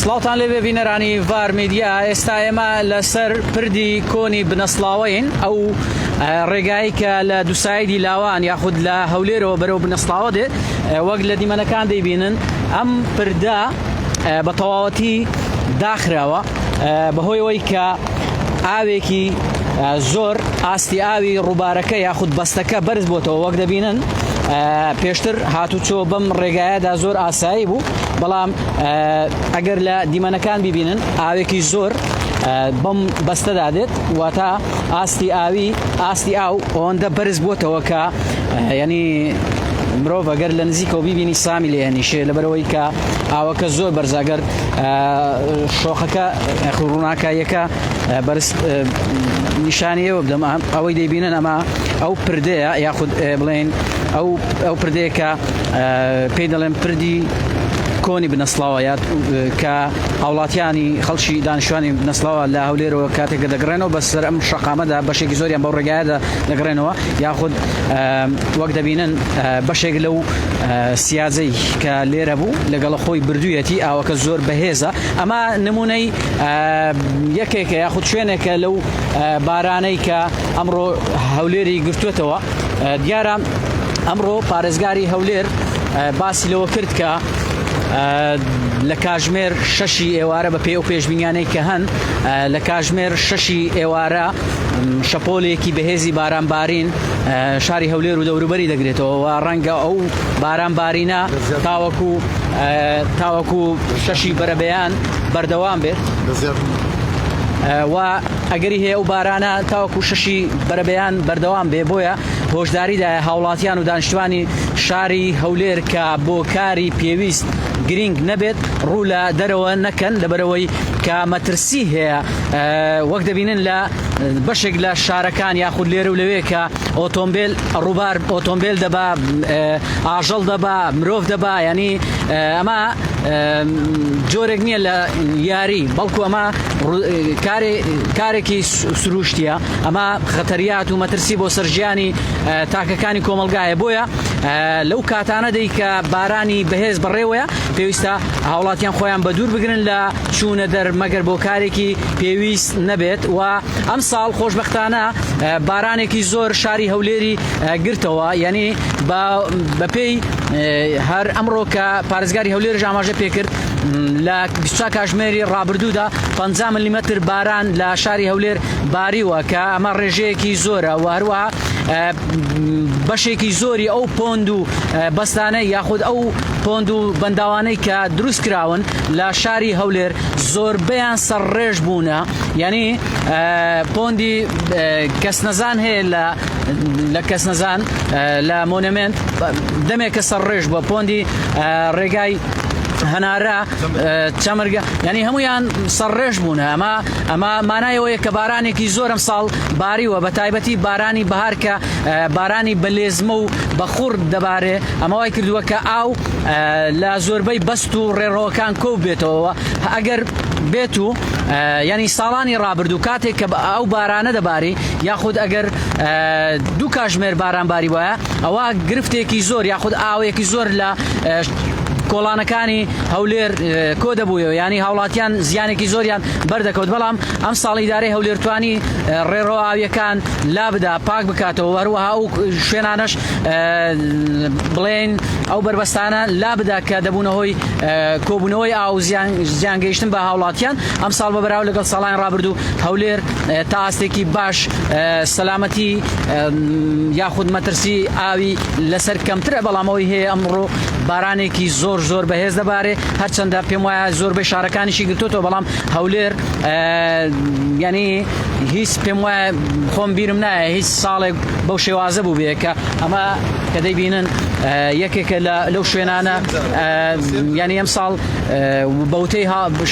سڵاوتان لێبێ بینەرانی ڤار میدیا، ئێستا ئێمە لەسەر پردی کۆنی بنەسڵاوەین، ئەو ڕێگایی کە لە دووسایدی لاوان یاخود لە هەولێرەوە بەرەو بنەسڵاوە دێت، وەک لە دیمەنەکان دەیبینن ئەم پردە بە تەواوەتی داخراوە بەهۆی ئەوەی کە ئاوێکی زۆر ئاستی ئاوی ڕووبارەکە یاخود بەستەکە بەرز بۆتەوە. وەک دەبینن پێشتر هاتوچۆ بەم ڕێگایەدا زۆر ئاسایی بوو، بەڵام ئەگەر لە دیمەنەکان ببینن ئاوێکی زۆر بەم بەستەدا دێت، واتە ئاستی ئاوی ئاستی ئاو ئەوەندە بەرز بووتەوە کە ینی مرۆڤ ئەگەر لە نزیکەوە بیبینی سامی لێ هەنیشێ، لەبەرەوەی کە ئاوەکە زۆر بەرزاگەر شۆخەکە ڕووناکاییەکە بەرز نیشانی ئێوە بدەم. ئەوەی دەیبینن ئەمە ئەو پردەیە یاخود بڵێن ئەو ئەو پردەیە کە پێی دەڵێن پردی کۆنی بنەسڵاوە یا کە هاوڵاتیانی خەڵکی دانیشتوانی بنەسڵاوە لە هەولێرەوە کاتێک کە دەگەڕێنەوە بەسەر ئەم شەقامەدا بەشێکی زۆریان بەو ڕێگایەدا دەگەڕێنەوە، یاخود وەک دەبینن بەشێک لەو سیاجەی کە لێرە بوو لەگەڵ خۆی بردوویەتی، ئاوەکە زۆر بەهێزە. ئەمە نمونەی یەکێکە یاخود شوێنێکە لەو بارانەی کە ئەمڕۆ هەولێری گرتوێتەوە. دیارە ئەمڕۆ پارێزگاری هەولێر باسی لەوە کرد کە لە کاژمێر شەشی ئێوارە بە پێی ئەو پێشبینیانەی کە هەن لە کاژمێر شەشی ئێوارە شەپۆلێکی بەهێزی بارانبارین شاری هەولێر و دەوروبەری دەگرێتەوە و ڕەنگە ئەو بارانبارینە تاوەکو تاوەکو شەشی بەرەبەیان بەردەوام بێت و ئەگەری هەیە ئەو بارانە تاوەکو شەشی بەرەبەیان بەردەوام بێ، بۆیە هۆشداری دایە هاوڵاتیان و دانیشتوانی شاری هەولێر کە بۆ کاری پێویست گرینگ نەبێت ڕوو لە دەرەوە نەکەن، لەبەرەوەی کە مەترسی هەیە. وەک دەبینن لە بەشێک لە شارەکان یاخود لێرە و لەوێ کە ئۆتۆمبیل ڕووبار ئۆتۆمبیل دەبا، ئاژەڵ دەبا، مرۆڤ دەبا، ینی ئەمە جۆرێک نییە لە یاری، بەڵکو ئەمە کارێکی سروشتیە، ئەمە خەتەریات و مەترسی بۆ سەر ژیانی تاکەکانی کۆمەلگایە. بۆیە لەو کاتانە دەی کە بارانی بەهێز بەڕێوەیە پێویستە هاوڵاتیان خۆیان بە دوور بگرن لە چوونە دەر مەگەر بۆ کارێکی پێویست نەبێت. و ئەم ساڵ خۆشببختانە بارانێکی زۆر شاری هەولێری گرتەوە، یعنی بەپێی هەر ئەمڕۆ کە پارێزگاری هەولێر ئاماژە پێکرد لە 24 کاژمێری ڕابردوودا 50 ملیمەتر باران لە شاری هەولێر باریوە کە ئەمە ڕێژەیەکی زۆرە. و هەروەها بەشێکی زۆری ئەو پۆند و بەستانە یاخود ئەو پۆند و بەنداوانەی کە دروست کراون لە شاری هەولێر زۆربەیان سەرڕێژ بوونە، یعنی پۆندی کەسنەزان هەیە لە لە کەسنەزان لە مۆنەمێنت دەمێکە سەرڕێژ بووە، پۆندی ڕێگای هەنارە چەمرگە، یعنی هەمویان سەرڕێژ بوون. ئەمە ئەمە مانایەوەیە کە بارانێکی زۆرم ساڵ باریوە، بە تایبەتی بارانی بەهار کە بارانی بە لێزمە و بە خوڕ دەبارێ، ئەمە وای کردووە کە ئاو لە زۆربەی بەست و ڕێڕەوەکان کۆ بێتەوە. ئەگەر بێت و ینی ساڵانی ڕابردوو کاتێک کە ئەو بارانە دەباری یاخود ئەگەر دوو کاژمێر باران باری وایە ئەوە گرفتێکی زۆر یاخود ئاوێکی زۆر لە کۆڵانەکانی هەولێر کۆ دەبوویەوە، ینی هاوڵاتیان زیانێکی زۆریان بەردەکەوت. بەڵام ئەم ساڵ ئیدارەی هەولێر توانی ڕێڕەوە ئاویەکان لابدا پاک بکاتەوە، هەروەها ئەو شوێنانەش بڵێن ئەو بەربەستانە لابدا کە دەبوونە هۆی کۆبوونەوەی ئاو زیان گەیشتن بە هاوڵاتیان. ئەم ساڵ بە بەراو لەگەڵ ساڵانی ڕابردوو هەولێر تا ئاستێکی باش سەلامەتی یاخود مەترسی ئاوی لەسەر کەمترە، بەڵام ئەوەی هەیە ئەمڕۆ بارانێکی زۆر زۆر بەهێز دەبارێ، هەرچەندە پێم وایە زۆربەی شارەکانیشی گرتوتەوە، بەڵام هەولێر ینی هیچ پێم وایە خۆم بیرم نایە هیچ ساڵێک بەو شێوازە بوو بێ کە ئەمە کە دەیبینن یەکێکە لە لەو شوێنانە. ینی ئەم ساڵ بەوتەی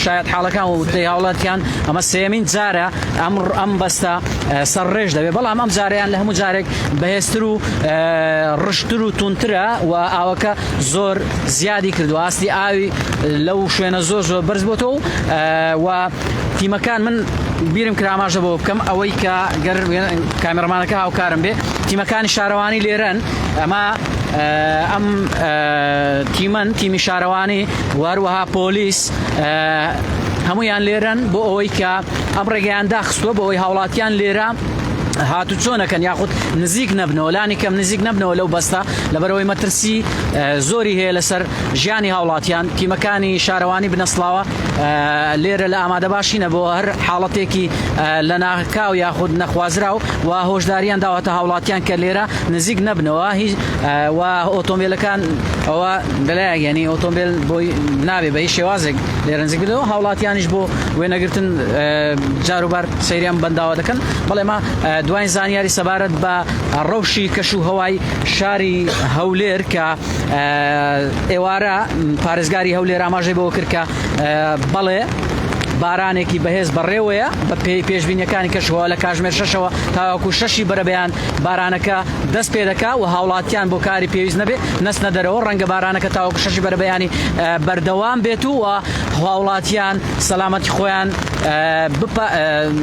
شاید حاڵەکان و وتەی هاوڵاتیان ئەمە سێمین جارە ئەم ئەم بەستە سەرڕێژ دەبێت، بەڵام ئەم جاریان لە هەموو جارێک بەهێزتر و ڕشتر و تونترە و ئاوەکە زۆر زیادی کردو ئاستی ئاوی لەو شوێنە زۆر زۆر بەرز بۆتەوە. و تیمەکان من بیرم کرا ئاماژە بۆ بکەم ئەوەی کە گەر کامێرەمانەکە هاوکارم بێ، تیمەکانی شارەوانی لێرەن. ئەمە ئەم تیمەن تیمی شارەوانی و هەروەها پۆلیس هەمویان لێرەن بۆ ئەوەی کە ئەم ڕێگەیان داخستووە بۆ ئەوەی هاوڵاتیان لێرە هاتوچۆ نەکەن یاخود نزیک نەبنەوە لانی کەم نزیک نەبنەوە لەو بەستە لەبەرەوەی مەترسی زۆری هەیە لەسەر ژیانی هاوڵاتیان تیمەکانی شارەوانی بنەسڵاوە لێرە لە ئامادەباشینە بۆ هەر حاڵەتێکی لەناکاو یاخود نەخوازراو و هۆشداریان داوەتە هاوڵاتیان کە لێرە نزیک نەبنەوە هیچ و ئۆتۆمبیلەکان ئەوە لەلایەک یعنی ئۆتۆمبیل بۆی نابێ بە هیچ شێوازێک لێرە نزیک بنەوە هاوڵاتیانیش بۆ وێنەگرتن جاروبار سەیریان بەنداوە دەکەن بەڵێ ما دواین زانیاری سەبارەت بە ڕەوشی کەش و هەوای شاری هەولێر کە ئێوارە پارێزگاری هەولێر ئاماژەی بەوە کرد کە بەڵێ بارانێکی بەهێز بەڕێوەیە بە پێی پێشبینیەکانی کەشوهەوا لە کاژمێر شەشەوە تاوەکو شەشی بەرەبەیان بارانەکە دەست پێ دەکا و هاوڵاتیان بۆ کاری پێویست نەبێ نەچنە دەرەوە ڕەنگە بارانەکە تاوەکو شەشی بەرەبەیانی بەردەوام بێت و هاوڵاتیان سەلامەتی خۆیان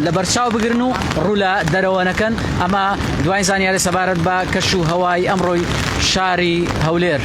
لەبەرچاو بگرن و ڕوو لە دەرەوە نەکەن ئەمە دواین زانیاری سەبارەت بە کەش و هەوای ئەمڕۆی شاری هەولێر.